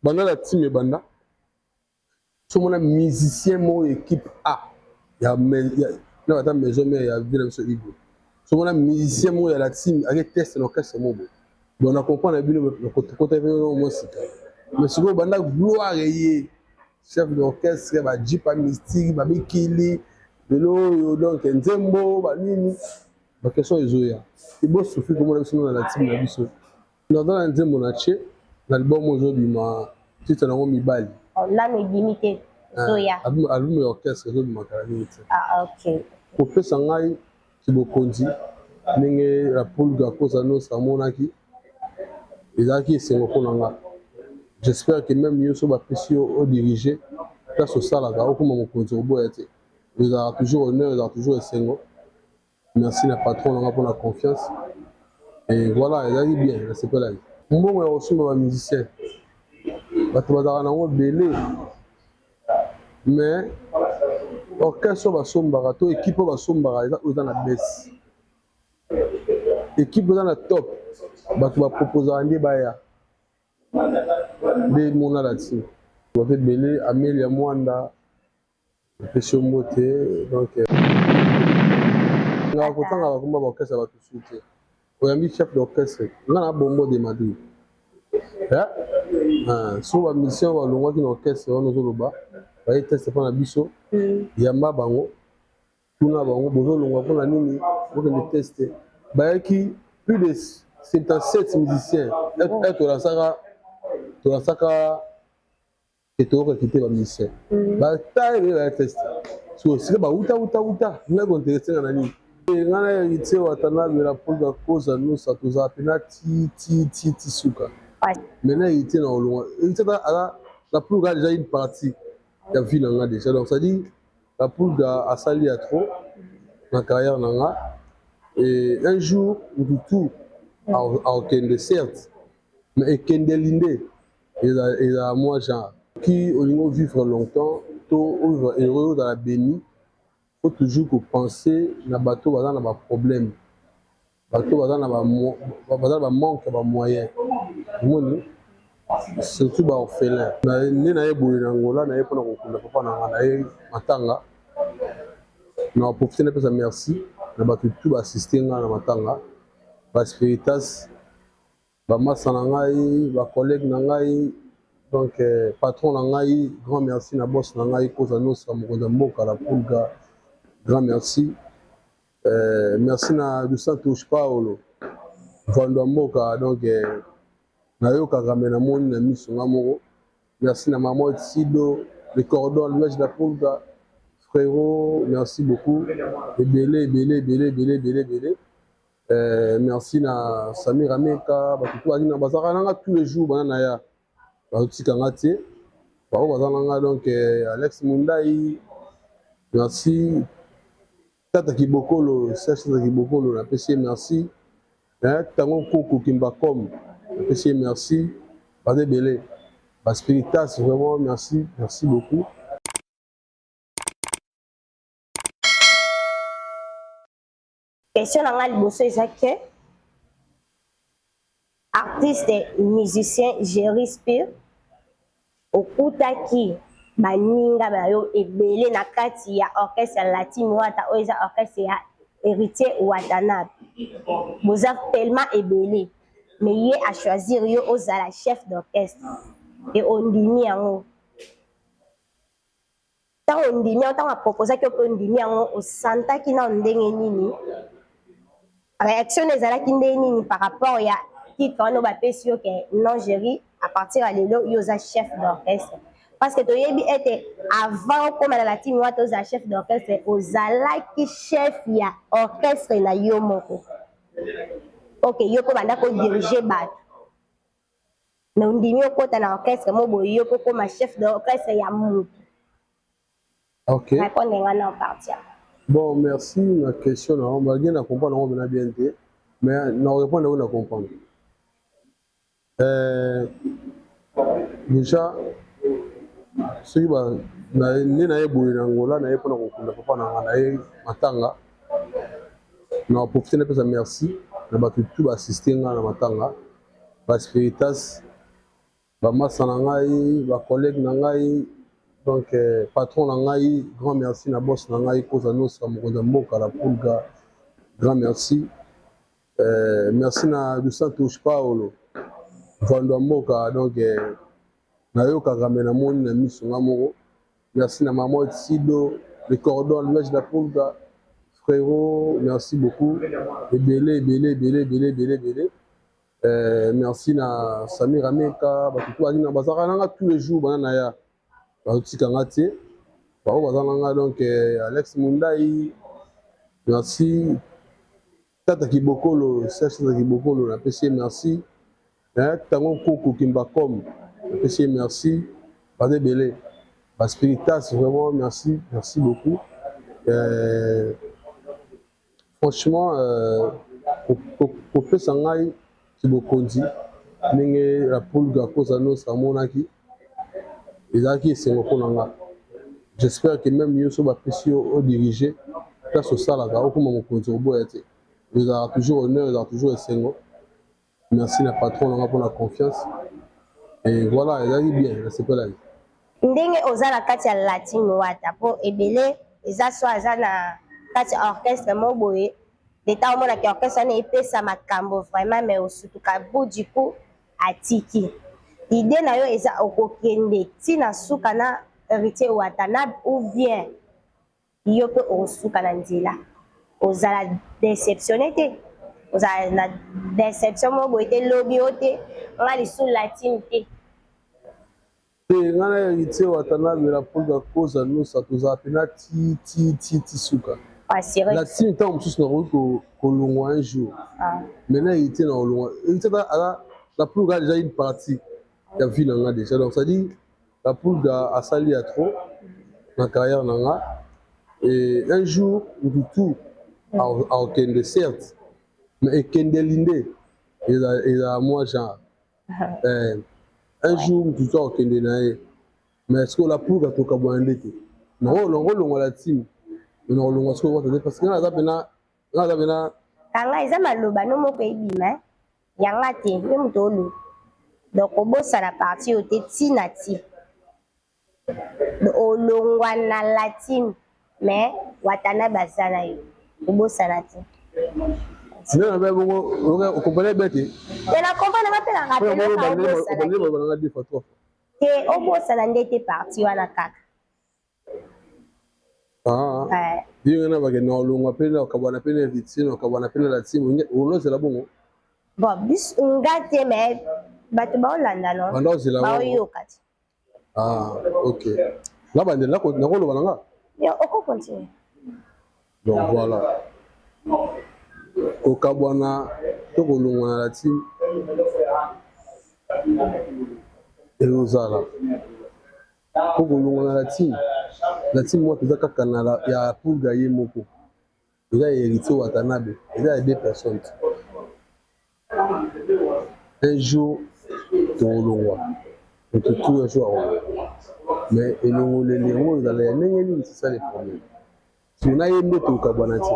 Banda la team ebanda so mona musicien moko équipe A ya na bata maison mère ya ville biso Igo so mona musicien moko ya la team ake test na orchestre moko bon na comprendre bino na kota pe no mo sika mais sikoyo banda gloire ye chef d'orchestre ba jeep mystique ba mikili lelo oyo donc nzembo ba nini ba question ezoya ebosufi komona biso na la team na biso Naza na nzembo na tie na album oyo ezobima titre nango mibali. Oh, nanu ebimi te ezoya. Eh, album ya orchestre ezobima kala mingi te. Ah, okay. Kopesa ngai kibokonzi ndenge la pulga Cosa Nostra amonaki ezalaki esengo mpo na nga. J'espère que même yo so bapesi yo odirige place osalaka okoma mokonzi oboya te. Ezalaka toujours honneur, ezalaka toujours esengo. Merci na patron nanga pona confiance. Et voilà, ezalaki bien, nasepelaki. Mbongo ya kosomba ba musiciens bato bazalaka nango ebele mais orchestre oyo basombaka to équipe oyo basombaka eza oyo eza na baisse équipe eza na top bato baproposaka nde baya nde mona la team bato ebele amelia mwanda Napesi yo mbote donc nga kotanga bakomba ba orchestre ya bato su te oyambi chef d'orchestre nga na bombo de Madrid eh? Ah, so ba mission balongwaki na orchestre wana ozoloba baye teste mpo na biso mm. yamba bango tuna bango bozolongwa mpo na nini bokende teste bayaki plus de 77 musiciens tolasaka tolasaka ke toyokaki te ba musicien mm. bata ebele baya test so esika bauta uta uta ngai kointeresse nga na nini eh, ngai na héritier watanabe la polga cosa nosa tozala mpena ti ti ti ti suka mais na héritier na olongwa héritier aza la pulga déjà une partie ya vie na nga déjà donc c'est à dire la pulga asali ya trop na carrière na nga et un jour mutu tout akokende certes mais ekendeli nde Ezala mwa genre. Soki olingi o vivre longtemps to o vivre heureux ozala beni faut toujours ko penser na bato baza na ba problème bato baza na ba baza na ba manque ya ba moyen omoni surtout ba orphelin nde naye boye na Angola naye mpona kokunda papa na nga naye matanga na profite napesa merci na bato tout ba assiste nga na matanga ba spiritas Ba masta na ngai, ba collègues na ngai, donc patron na ngai, grand merci na boss na ngai Cosa Nostra, mokonzi ya mboka la Pulga, grand merci. Euh, merci na Dos Santos Paolo, mvando ya mboka, donc euh, nayokaka me namoni na miso nga moko. Merci na maman Sido, le cordon, l'image de la Pulga, frérot, merci beaucoup. Ebele, ebele, ebele, ebele, ebele, ebele. Eh, merci na Samir Ameka, bato tout bazalaki na bazalaka nanga tous les jours bana na ya bazotika nga te bango baza na nga donc eh, Alex Mundai merci Tata Kibokolo Serge Tata Kibokolo napesi ye merci eh, Tango Kuku Kimbacom napesi ye merci baza ebele ba spiritas vraiment merci merci beaucoup. Question na nga liboso eza que artiste musicien Jerry Spear okutaki baninga na yo ebele na kati ya orchestre ya Latin Wata oyo eza orchestre ya Héritier Watanabe boza tellement ebele mais ye a choisir yo ozala chef d'orchestre et ondimi yango Ntango ondimi yango, ntango aproposaki yo mpe ondimi yango, osantaki nano ndenge nini? Reaction na ezalaki ndenge nini par rapport ya titre wana bapesi yo ke non Jerry, à partir ya lelo yo oza chef d'orchestre? Parce que toyebi ete avant okoma na la team wana ozala chef d'orchestre, ozalaki chef ya orchestre na yo moko. Ok, yo mpe obanda ko diriger bato. Mais ondimi okota na orchestre mo boye yo mpo okoma chef d'orchestre ya mutu. Ok. Répondre nga na partir. Bon, merci na question na yo. Malgré na comprendre yango mena bien te, mais na répondre yango na comprendre. Euh, déjà soki ba na nde naye boye na Angola naye mpona kokunda papa na nga naye matanga na profite napesa merci na bato tout ba assiste nga na matanga ba spiritas. Bamasa na ngai, bacollègue na ngai, donc patron na ngai, grand merci na boss na ngai Koza Nostra, mokonzi ya mboka la Pulga, grand merci. Merci na Dos Santos Paolo, mvando ya mboka, donc nayokaka me namoni na miso nga moko. Merci na Maman Sido, le cordon, l'image de la Pulga, frérot, merci beaucoup. Ebele, ebele, ebele, ebele, ebele, ebele. Merci na Samir Ameka, bato to bazali na bazalaka nanga tous les jours, bana na ya bazotika nga te, bango baza nanga, donc Alex Mundai, merci. Tata Kibokolo, Serge Tata Kibokolo, napesi ye merci. Tango Koko Kimbakom, napesi ye merci. Baza ebele, baspiritas, vraiment merci, merci beaucoup. Franchement, kopesa ngai kibokonzi ndenge la Pulga Koza Nostra amonaki, ezalaki esengo mpona nga. J'espère que même nyonso bapesi yo odirige place osalaka, okóma mokonzi, oboya te, ezalaka toujours honneur, ezalaka toujours esengo. Merci na patron nanga mpona confiance et voilà, ezalaki bien, nasepelaki. Ndenge oza na kati ya la team Wata, mpo ebele eza so aza na kati ya orchestre mo boye, leta omonaki orchestre wana epesa makambo vraiment, mais osutuka bout du coup atiki. Idée na yo eza okokende ntina suka na Héritier Watanabe ou bien yo mpe okosuka na nzela? Ozala déceptionné te, ozala na déception moko boye te, lobi yo te nga lisu la team te? Te, ngai na Héritier Watanabe, la Pulga Koza Nostra, tozala mpena ti ti ti ti suka. Assuré. La team, ntango mosusu nakoki kolongwa un jour, mais na Héritier na kolongwa. Héritier aza, la Pulga déjà une partie ya vie na nga déjà, donc c'est à dire la Pulga asali ya trop na carrière na nga. Et un jour mutu tu akokende, certes, mais ekendeli nde ezala mwa genre un jour mutu tu akokende na ye, mais sikoyo la Pulga tokabwana nde te. Nakolongwa la team, mais nakolongwa sikoyo Wata te, parce que nga naza mpena, nga naza mpena. Kanga, eza maloba no moko ebima yanga te, ye moto oloba, donc obosana partie oyo te, ntina ti olongwa na la team, mais Watanabe aza na yo, obosana te. Nde na be bongo, okompane be te. Te, na comprendre nga mpe na rappeler. Obandeli maloba nanga deux fois, trois fois. Te, obosana nde te partie wana kaka. Yo nga na bakende na olongwa mpe na okabwana mpe na Héritier, na okabwana mpe na la team, olozela bongo? Bon, biso nga te, mais bato baolanda no. Banda ozela. Baoyoka te. Ah ok, na bandeli nakoloba na nga. Yo oko continue. Donc voilà, kokabwana to kolongwa na la team ekozala po kolongwa na la team, la team moko eza kaka na ya Pulga ye moko, eza ya Héritier Watanabe, eza ya deux personnes. Un jour tokolongwa, moto tu un jour akolongwa, mais elongoleli yango ezala ya ndenge nini, c'est ça le problème. Siko na ye nde tokabwana te,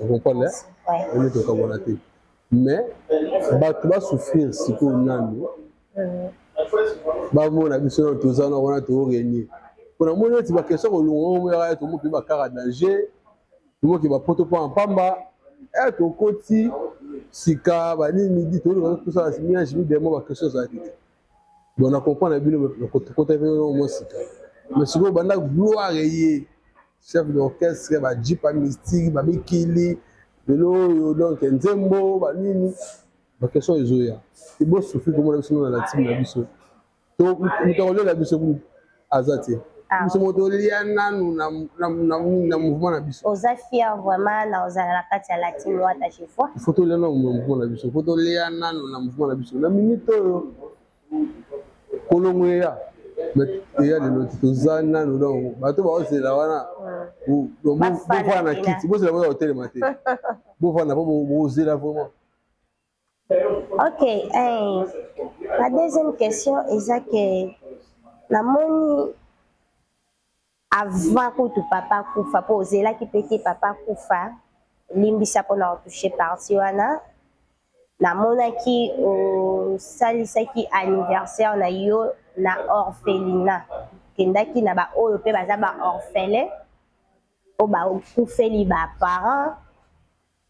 ocomprendre? Ye nde tokabwana te, mais bato basouffrir sikoyo nanu, bamona biso nano toza na wana toorenie, mpona moni neti baquestion kolongwa ngo moyaka tomoki bakara danger, tomoki bapoto mpo pamba tokoti sika banini di tosala miange midemo, baquestion ezalaki te. Bon, na comprendre bino, tokota mpe mwa sika, mais sikoyo banda gloire ye chef d'orchestre, bajipa mystique, bamikili lelo oyo, donc nzembo banini, baquestion ezoya ebosufri komona biso na la team na biso. Moto akolela biso aza te, biso moto tolia nanu na mouvement na biso. Oza fier vraiment na ozala na kati ya la team Wata, je vois. Faut tolia nanu na mouvement na biso, faut tolia nanu na mouvement na biso. Na minute oyo kolongo eya, mais eya lelo te, toza nanu. Donc bato baozela wana, bofanda na kiti, bozela, boya kotelema te, bofanda po bozela vraiment. Ok, la deuxième question eza ke namoni avant kutu papa kufa, mpo ozelaki mpe te papa kufa, limbisa mpona kotouche partie wana. Namonaki osalisaki anniversaire na yo na orphelinat, okendaki na ba oyo pe baza ba orphelins oyo bakufeli ba parents,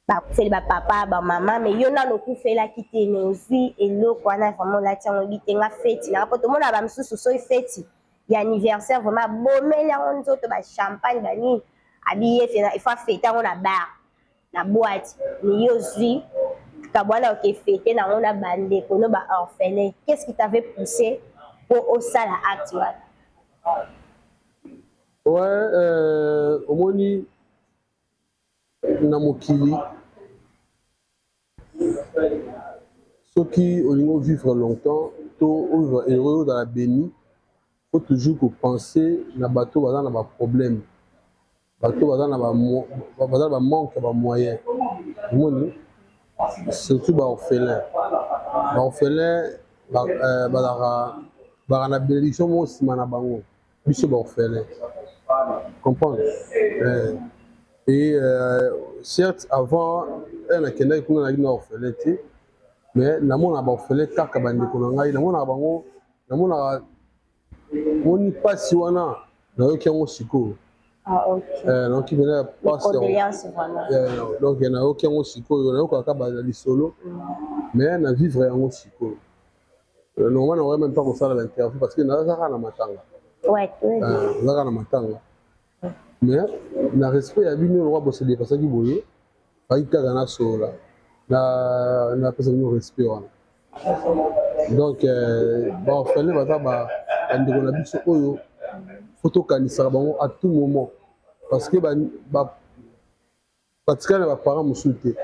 bakufeli ba papa, ba mama, mais yo nanu okufelaki te, mais ozui eloko wana vraiment olati yango, oyebi te nga feti na nga, po tomonaka ba misusu soki feti ya anniversaire vraiment abomeli yango nzoto, ba champagne ba nini, abi ye il faut afete yango na bar, na boite, mais yo ozui likabo wana oke fete nango na ba ndeko no ba orphelin, qu'est-ce qui t'avait poussé po osala acte wana? Ouais, omoni na mokili soki olingi ovivre longtemps to ovivre heureux, ozala béni, faut toujours kopenser na bato baza na baproblème, bato baza na bamanque ya bamoyen. Omoni, surtout baorphelin, baorphelin bazalaka baka na bénédiction moko nsima na bango. Biso baorphelin, comprendre. Et certes, avant nakendaki kuna, nayaki na orphelin te, mais namonaka baorphelin kaka bandeko na ngai, namonaka bango, namonaka moni mpasi wana, nayoki yango sikoyo. Nayoki mpena mpasi, donc nayoki yango sikoyo, nayokaka kaka na lisolo, mais na vivre yango sikoyo. Normalement nakoki même pas kosala bainterview parce que naza kaka na matanga, naza kaka na matanga, mais na respect ya bino, lokwa bose dépasaki boye, faki kaka nasolola, napesa bino respect wana. Donc baorphelin baza bandeko na biso oyo faut tokanisaka bango à tout moment, parce que batikali na baparent mosusu te.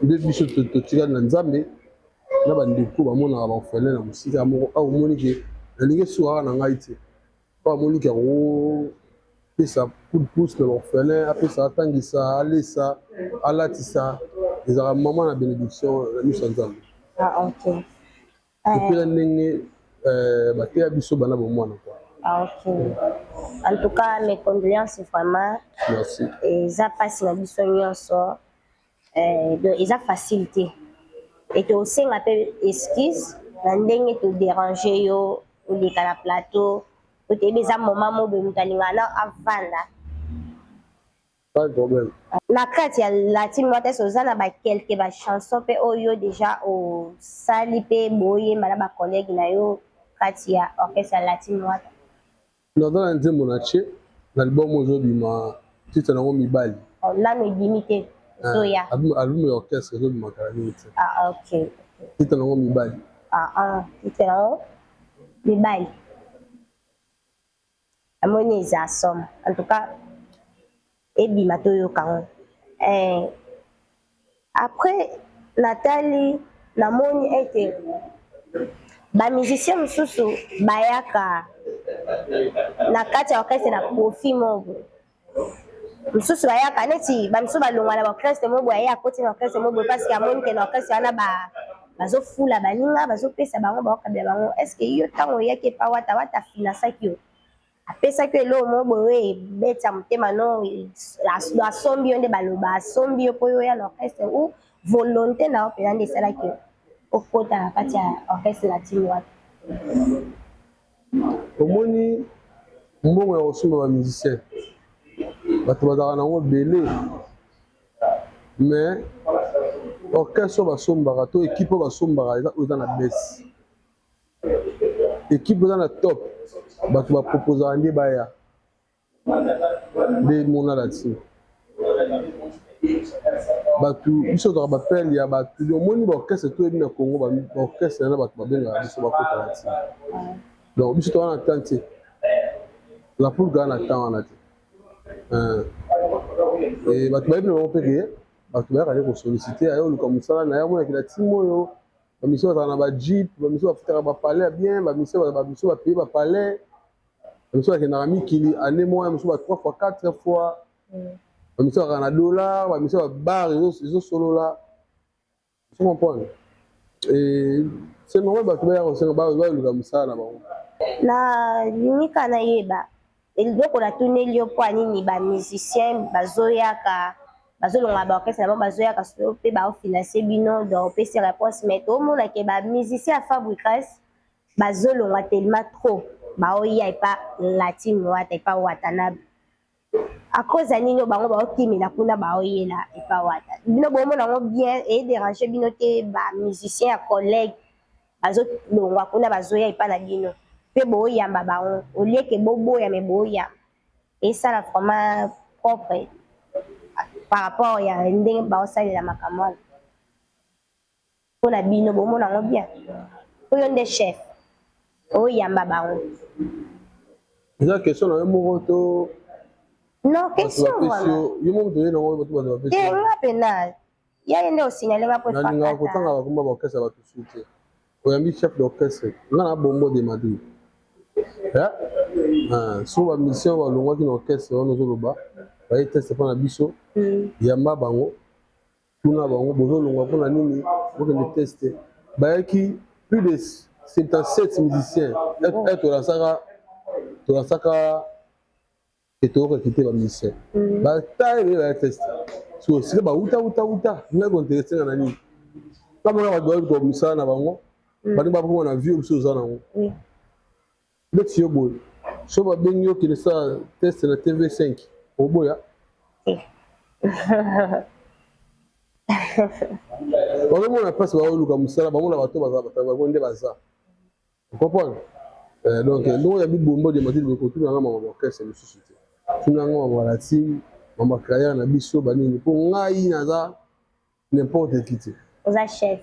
Nde biso totikali na Nzambe na bandeko. Bamonaka baorphelin na mosika moko awa, omoni ke nalingi esuka kaka na ngai te, po amoni ke akopesa coup de pouce na baorphelin, apesa, atangisa, alesa, alatisa, ezalaka mama na bénédiction na miso ya Nzambe. Epela ndenge bateya biso bana bomwana quoi. Ah, ok. En tout cas, mes condoléances vraiment. Merci. Eza mpasi na biso nyonso. Donc eza facile te. Et tosenga mpe excuse na ndenge todérange yo oleka na plateau. Po toyebi eza moment mo boye moto alingaka na avanda. Pas de problème. Na kati ya La Team Wata, oza na baquelques bachanson mpe oyo déjà osali mpe boyemba na bacollègue na yo kati ya orchestre ya La Team Wata? Naza na nzembo na tie na album oyo ezobima, titre nango Mibali. Nano ebimi te, ezoya? Album ya orchestre ezobima kala mingi te. Ah, ok. Titre nango Mibali. Ah, ah, titre nango Mibali, amoni eza somme. En tout cas ebima, toyoka yango. Après natali, namoni ete bamusicien mosusu bayaka na kati ya orchestre na profit moko mosusu, bayaka neti bamisusu balongwa na baorchestre mo boye, aye akoti na orchestre mo boye parce que amoni ke na orchestre wana bazofula baninga, bazopesa bango, baokabela bango. Est ce que yo, ntango oyaki epa Wata, Wata afinançaki yo, apesaki yo eloko moko boye oyo ebetisa motema no, asombi yo, nde baloba asombi yo mpo yo oya na orchestre, ou volonté na yo mpenza nde esalaki yo okota na kati ya orchestre La Team Wata? Omoni, mbongo ya kosomba bamusicien, bato bazalaka nango ebele, mais orchestre oyo basombaka to équipe oyo basombaka eza oyo eza na base, équipe eza na top, bato baproposaka nde baya nde mona La Team. Bato biso tozalaka bapele ya bato. Omoni, baorchestre toyebi na Congo, baorchestre na bato babengaka biso bakota La Team. Donc biso toza na temps te, La Poule kaka na temps wana te. Bato bayebi na bango mpe ke bato bayaka nde kosollicite, aye oluka mosala na ye, amonaki na team oyo bamisio bazalaka na bajeep, bamisio bafutaka bapalais ya bien, bamisio bapaye bapalais, bamisio bakendaka mikili année moko, mosusu ba trois fois, quatre fois, bamisio bakaka na dollar, bamisio babar ezosolola. Faut comprendre, et c'est normal bato baya kosenga, baluka mosala na bango. Nalingi kaka nayeba eloko natuneli yo, mpo anini bamusicien bazoyaka. Bazolonga baorchestre na bango, bazoyaka so mpe baofinancer bino. Donc opesi réponse, mais toomona ke bamusicien ya Fabregas bazolonga tellement trop, baoya epa La Team Wata, epa Watanabe. À cause ya nini bango baokimela kuna, baoyela epa Wata? Bino bomona yango bien, edéranger bino te? Bamusicien ya collègue bazolongwa kuna, bazoya epa na bino mpe booyamba bango, olieke boboya, me booyamba, esala vraiment propre par rapport ya ndenge baosalela makambo wana mpona bino? Bomona yango bien oyo nde chef oyamba bango? Eza question na yo moko to? Non, question vraiment. Yo moko toye nango, bato bato bapesi. Te, nga mpena ya ye nde osignale nga po. Nalingaka kotanga bakomba baorchestre bato su te. Oyambi chef d'orchestre, nga na Bombo de Madrid. So bamusicien balongwaki na orchestre wana ozoloba, baye test mpo na biso. Yamba bango, tuna bango: bozolongwa mpona nini? Bokende test. Bayaki plus de 77 musiciens. Tolasaka ke te bamusicien bata ebele baya test. So sika bauta uta uta, ngai kointéresser nga na nini? Kamona bato baluka mosala na bango, balingi bakoma na vie biso oza nango. Neti yo boye, so babengi yo, okende sala test na TV5, oboya? Bazomona mpasi, baoluka mosala, bamona bato baza nde baza comprendre. Donc ndenge oyabi Bombo de Madrid, kotunanga mama orchestre mosusu te, tunanga mama La Team, mama carrière na biso banini, mpo ngai naza n'importe qui te. Oza chef.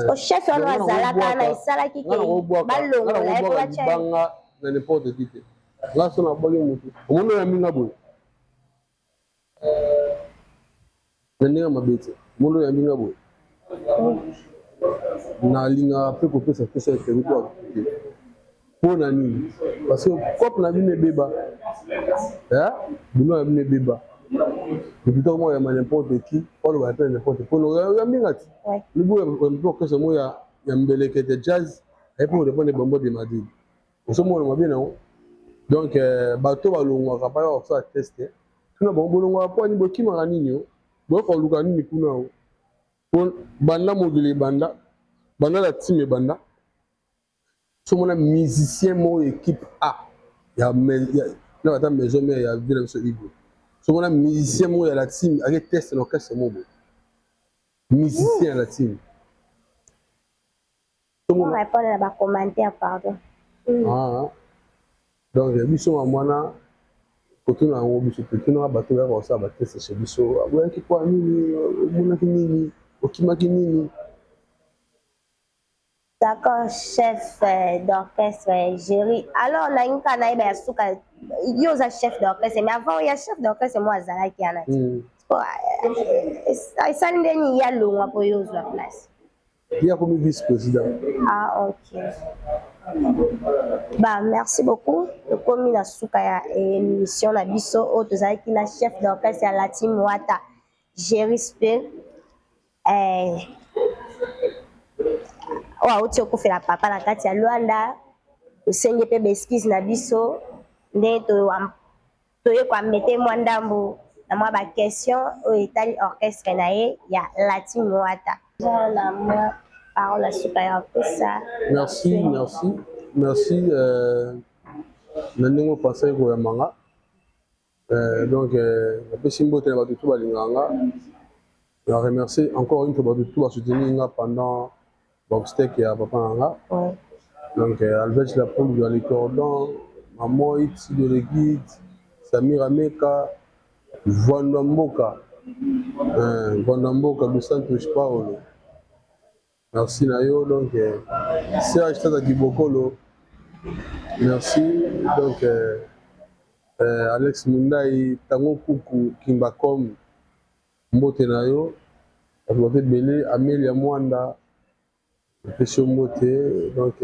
O chef wana azalaka wana, esalaki ke balongola ye mpo batya. Libanga na n'importe qui te. Nga so nabwaki motu, omoni oyo yaminga boye na ndenge mabe te, omoni oyo yaminga boye, nalingaka mpe kopesa pesa interview po te. Mpo na nini? Parce que cope na bino ebeba, bino na bino ebeba, motu ntango moko yamba n'importe qui, oloba mpe na n'importe mpo oyambinga ti libu mpe orchestre moko ya mbelekete jazz aye mpo korépondre Bombo de Madrid, ozomona mabe nango. Donc bato balongwaka, baya kosala test, tuna bango: bolongwaka mpo ani? Bokimaka nini? O boyoka koluka nini kuna? O po banda mokili ebanda, banda La Team ebanda, somona musicien moko équipe A ya na bata maison mère ya ville na biso Igwe, somona musicien moko ya La Team ake test na orchestre moko boye, musicien ya La Team. Répondre na bacommentaire, pardon. Ah, donc biso mamwana kotuna yango, biso te tunaka bato bayaka kosala batest chez biso: aboyaki mpo nini? Omonaki nini? Okimaki nini? D'accord, chef d'orchestre Géry. Alors nalingi kaka nayeba ya suka, yo oza chef d'orchestre, mais avant ya chef d'orchestre mo azalaki wana ti, esali ndeni ya longwa mpo yo ozwa place? Ye akomi vice président. Ah ok, bah merci beaucoup. Tokomi na suka ya émission na biso oyo tozalaki na chef d'orchestre ya La Team Wata, Géry Spe, oyo awuti okufela papa na kati ya Lwanda. Tosengi mpe baexcuse na biso ndenge toye koambete mwa ndambo na mwa baquestion oyo etali orchestre na ye ya La Team Wata. Na mwa parole ya suka ya kopesa? Merci, merci, merci na ndenge opasaki koyambanga. Donc napesi mbote na bato tu balingaka nga, na remercier encore une fois bato tu basoutenir nga pendant baobsèques ya papa na nga. Donc Alvech La Poule dans les cordons, Mamoy Tido le guide, Samira Meka, Vwandwa Mboka, Vwandwa Mboka dos Santos Paolo, merci na yo. Donc Serge Tata Kibokolo, merci. Donc Alex Mundai, Tango Kuku Kimbakom, mbote na yo. Bato bato ebele, Amelia Mwanda, napesi yo mbote. Donc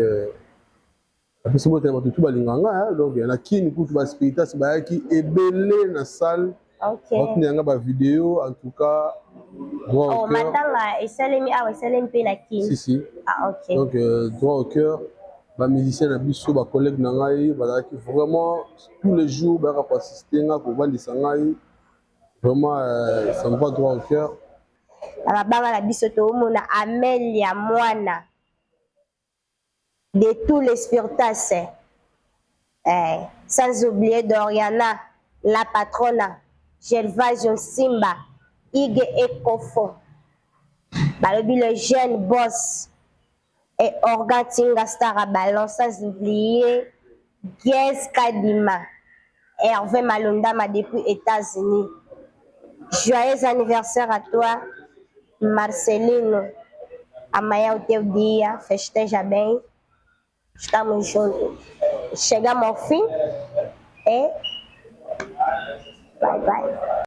napesi mbote na bato tu balingaka nga. Donc na Kini kutu baspiritas bayaki ebele na salle, batuni yanga bavideo. En tout cas, droit au cœur. Matanga esalemi awa, esalemi mpe na Kini? Si, si. Ah, ok. Donc droit au cœur, bamusicien na biso, bacollègue na ngai bazalaki vraiment tous les jours, bayaka koassister nga, kovandisa ngai. Vraiment, ça me va droit au cœur. Na mabanga na biso toomona Amelia Mwana de tous les spiritas, eh, sans oublier Doriana la patrona, Gervasio Simba Ige Ekofo, balobi le jeune boss et Organ Tinga Star à ballon, sans oublier Gies Kadima, Hervé Malondama depuis États-Unis. Joyeux anniversaire à toi, Marcelino. Amanhã é o teu dia, festeja bem. Estamos juntos. Chegamos ao fim e bye bye.